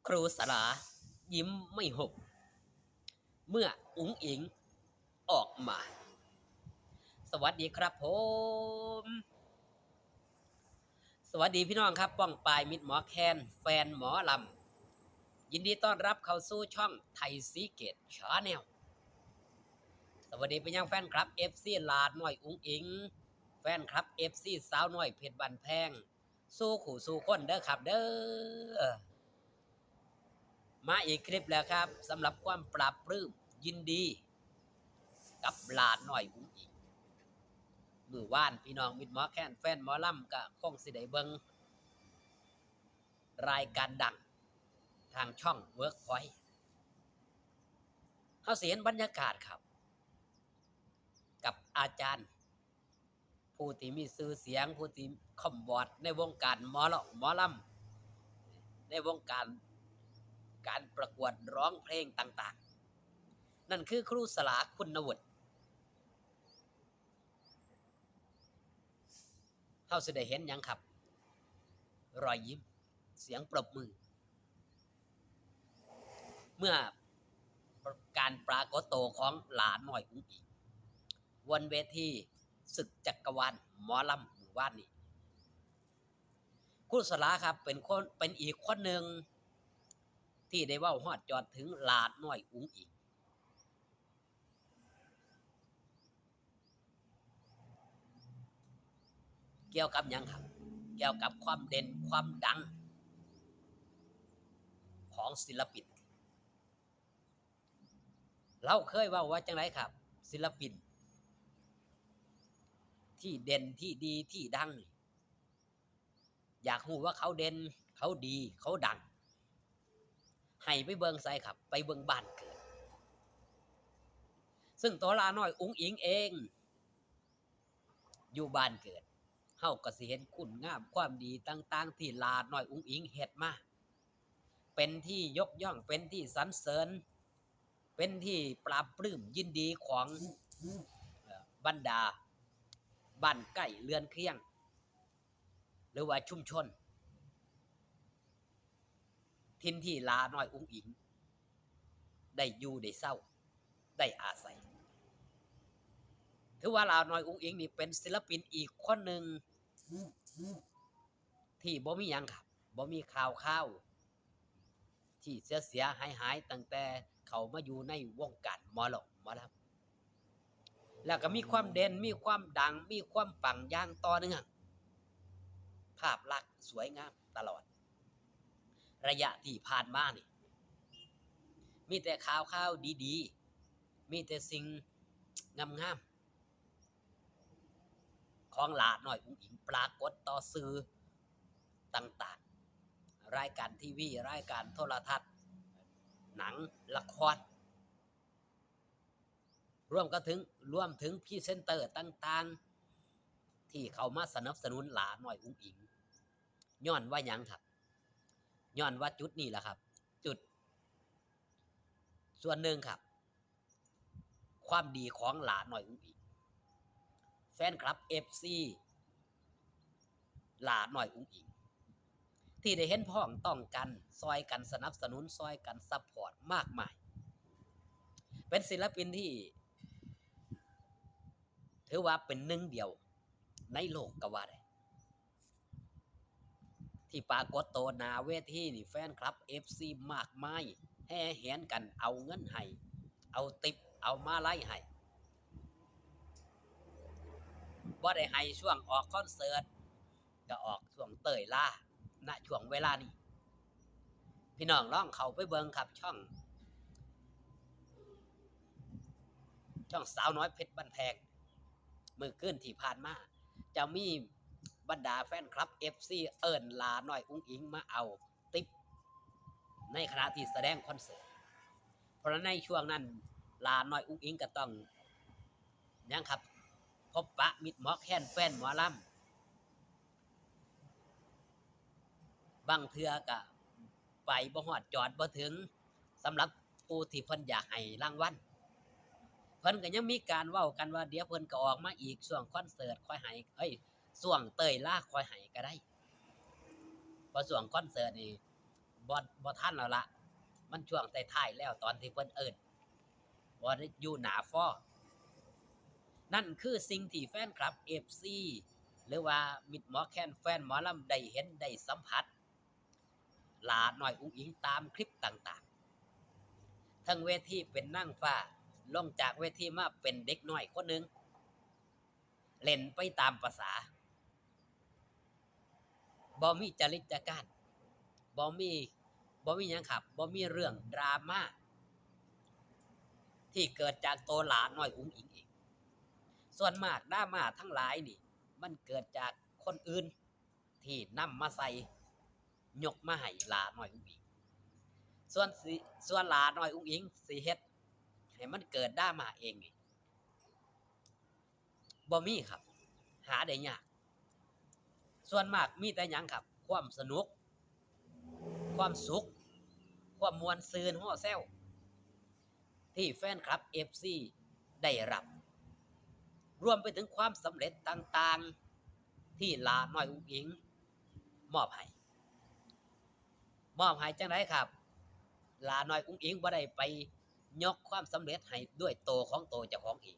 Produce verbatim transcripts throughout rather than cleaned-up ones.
ครูสลายิ้มไม่หุบ เมื่ออุ๋งอิ๋งออกมา สวัสดีครับผม สวัสดีพี่น้องครับ ป้องปายมิตรหมอแคน แฟนหมอลำ ยินดีต้อนรับเข้าสู่ช่องไทยซีเกตชาแนล สวัสดีไปยังแฟนคลับ เอฟซี หลาน้อยอุ๋งอิ๋ง แฟนคลับ เอฟซี สาวน้อยเพชรบ้านแพง สู่คู่สู่คนเด้อครับเด้อ มาอีกคลิปแล้วครับ สำหรับความปลาบปลื้มยินดี กับหลาน้อยอุ๋งอิ๋ง มื้อวานพี่น้องมิตรหมอแคน แฟนหมอลำก็คงสิได้เบิ่ง รายการดังทางช่อง WorkPoint เฮาสิเห็นบรรยากาศครับ กับอาจารย์ ผู้ที่มีชื่อเสียง ผู้ที่ค่ำวอดในวงการหมอลำ หมอลำ ในวงการ การประกวดร้องเพลงต่างๆ นั่นคือครูสลา คุณวุฒิ เฮาสิได้เห็นหยังครับ รอยยิ้ม เสียงปรบมือ เมื่อการปรากฏตัวของหลาน้อยอุ๋งอิ๋ง บนเวทีศึกจักรวาลหมอลำมื้อวานนี้ ครูสลาครับ เป็นคน เป็นอีกคนหนึ่ง ที่ได้เว้าฮอดจอดถึงหลาน้อยอุ๋งอิ๋ง เกี่ยวกับหยังครับ เกี่ยวกับความเด่นความดัง ของศิลปิน ลาวเคยเว้าว่าจังไดครับ ศิลปิน ที่เด่นที่ดีที่ดังนี่ อยากฮู้ว่าเขาเด่น เขาดี เขาดัง ให้ไปเบิ่งไสครับ ไปเบิ่งบ้านเกิด ซึ่งตัวหลาน้อยอุ๋งอิ๋งเอง อยู่บ้านเกิด เฮาก็สิเห็นคุณงามความดีต่างๆ ที่หลาน้อยอุ๋งอิ๋งเฮ็ดมา เป็นที่ยกย่อง เป็นที่สรรเสริญ เป็นที่ปลาบปลื้มยินดีของ เอ่อ บรรดาบ้านใกล้เรือนเคียง หรือว่าชุมชน ถิ่นที่หลาน้อยอุ๋งอิ๋ง ได้อยู่ได้เซา ได้อาศัย ถือว่าหลาน้อยอุ๋งอิ๋งนี่เป็นศิลปินอีกคนหนึ่ง ที่บ่มีหยังครับ บ่มีข่าวคราว ที่เสียเสียหายหายตั้งแต่เข้ามาอยู่ในวงการหมอลำ หมอลำ แล้วก็มีความเด่น มีความดัง มีความปังอย่างต่อเนื่อง ภาพลักษณ์สวยงามตลอด ระยะที่ผ่านมานี่ มีแต่ข่าวคราวดีๆ มีแต่สิ่งงามๆ ของหลาน้อยอุ๋งอิ๋งปรากฏต่อสื่อต่างๆ รายการทีวี รายการโทรทัศน์ หนัง ละคร รวมก็ถึง รวมถึงพรีเซนเตอร์ต่างๆ ที่เข้ามาสนับสนุนหลาน้อยอุ๋งอิ๋ง ย้อนว่าหยังครับ ย้อนว่าจุดนี้แหละครับ จุด ส่วนหนึ่งครับ ความดีของหลาน้อยอุ๋งอิ๋ง แฟนคลับ เอฟซี หลาน้อยอุ๋งอิ๋ง ที่ได้เห็นพ้องต้องกัน ซอยกันสนับสนุน ซอยกันซัพพอร์ตมากมาย เป็นศิลปินที่ ถือว่าเป็นหนึ่งเดียวในโลกก็ว่าได้ ที่ปรากฏตัวหน้าเวทีนี่ แฟนคลับ เอฟซี มากมาย แห่แหนกันเอาเงินให้ เอาทิป เอามาลัยให้ บ่ได้ให้ช่วงออกคอนเสิร์ต ก็ออกช่วงเต้ยลา ณ ช่วงเวลานี้ พี่น้องลองเข้าไปเบิ่งครับ ช่อง ช่องสาวน้อยเพชรบ้านแพง มื้อคืนที่ผ่านมา จะมีบรรดาแฟนคลับ เอฟซี เอิ้นหลาน้อยอุ๋งอิ๋งมาเอาทิป ในขณะที่แสดงคอนเสิร์ต เพราะฉะนั้นในช่วงนั้น หลาน้อยอุ๋งอิ๋งก็ต้อง หยังครับ พบปะมิตรหมอแคน แฟนหมอลำ บางเทื่อก็ไปบ่ฮอดจอดบ่ถึง สำหรับผู้ที่เพิ่นอยากให้รางวัล เพิ่นก็ยังมีการเว้ากันว่า เดี๋ยวเพิ่นก็ออกมาอีก ช่วงคอนเสิร์ตค่อยให้ เอ้ย ช่วงเต้ยลาค่อยให้ก็ได้ เพราะช่วงคอนเสิร์ตนี่ บ่บ่ทันแล้วละ มันช่วงท้ายๆแล้ว ตอนที่เพิ่นเอิ้น บ่ได้อยู่หน้าฟอ นั่นคือสิ่งที่แฟนคลับ เอฟซี หรือว่ามิตรหมอแคน แฟนหมอลำได้เห็นได้สัมผัส หล้าน้อยอุ๋งอิ๋งตามคลิปต่างๆ เทิงเวทีเป็นนางฟ้า ลงจากเวทีมาเป็นเด็กน้อยคนหนึ่ง เล่นไปตามประสา บ่มีจริตจักร้าน บ่มี บ่มีหยังครับ บ่มีเรื่องดราม่า ที่เกิดจากตัวหล้าน้อยอุ๋งอิ๋งเอง ส่วนมากดราม่าทั้งหลายนี่ มันเกิดจากคนอื่นที่นำมาใส่ ยกมาให้หล้าน้อยอุ๋งอิ๋ง ส่วนสิ ส่วนหล้าน้อยอุ๋งอิ๋งสิเฮ็ดให้มันเกิดดราม่าเองนี่ บ่มีครับ หาได้ยาก ส่วนมากมีแต่หยังครับ ความสนุก ความสุข ความม่วนซื่นฮอแซว ที่แฟนคลับ เอฟซี ได้รับ รวมไปถึงความสำเร็จต่างๆ ที่หล้าน้อยอุ๋งอิ๋งมอบให้ มอบให้จั่งใดครับ หล้าน้อยอุ๋งอิ๋งบ่ได้ไปยกความสำเร็จให้ด้วยตัวของตัวเจ้าของเอง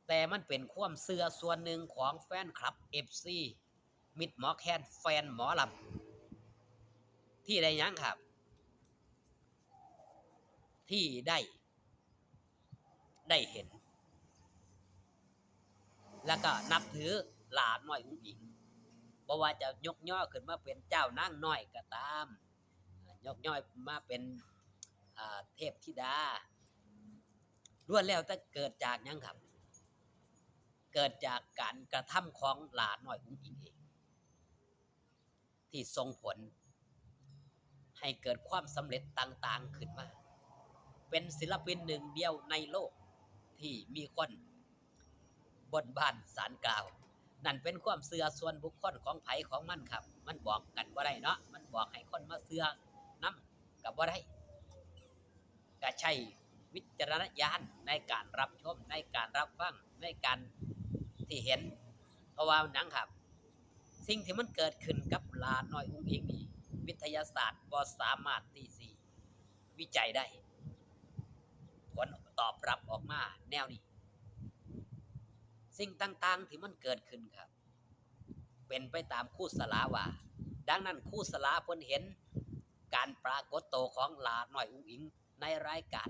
แต่มันเป็นความเชื่อส่วนหนึ่งของแฟนคลับ เอฟซี มิตรหมอแคน แฟนหมอลำ ที่ได้หยังครับ ที่ได้ ได้เห็น แล้วก็นับถือหล้าน้อยอุ๋งอิ๋ง บ่ว่าจะยกย่อขึ้นมาเป็นเจ้านางน้อยก็ตาม ยกย่อมาเป็น อ่า เทพธิดา ล้วนแล้วแต่เกิดจากหยังครับ เกิดจากการกระทำของหล้าน้อยอุ๋งอิ๋งเอง ที่ส่งผลให้เกิดความสำเร็จต่างๆขึ้นมา เป็นศิลปินหนึ่งเดียวในโลกที่มีคนบนบานศาลกล่าว นั่นเป็นความเชื่อส่วนบุคคลของไผของมันครับ มันบอกกันบ่ได้เนาะ มันบอกให้คนมาเชื่อนำก็บ่ได้ ก็ใช้วิจารณญาณในการรับชม ในการรับฟัง ในการที่เห็น เพราะว่าหยังครับ สิ่งที่มันเกิดขึ้นกับหล้าน้อยอุ๋งอิ๋งนี่ วิทยาศาสตร์บ่สามารถที่สิวิจัยได้ ผลตอบรับออกมาแนวนี้ สิ่งต่างๆที่มันเกิดขึ้นครับ เป็นไปตามครูสลาว่า ดังนั้นครูสลาเพิ่นเห็นการปรากฏตัวของหล้าน้อยอุ๋งอิ๋งในรายการ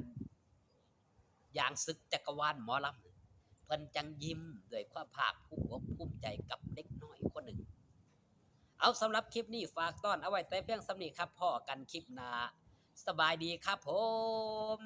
อย่างศึกจักรวาลหมอลำ เพิ่นจั่งยิ้มด้วยความภาคภูมิอกภูมิใจกับเด็กน้อยคนหนึ่ง เอา สำหรับคลิปนี้ฝากต้อนเอาไว้แต่เพียงส่ำนี้ครับ พ้อกันคลิปหน้า สบายดีครับผม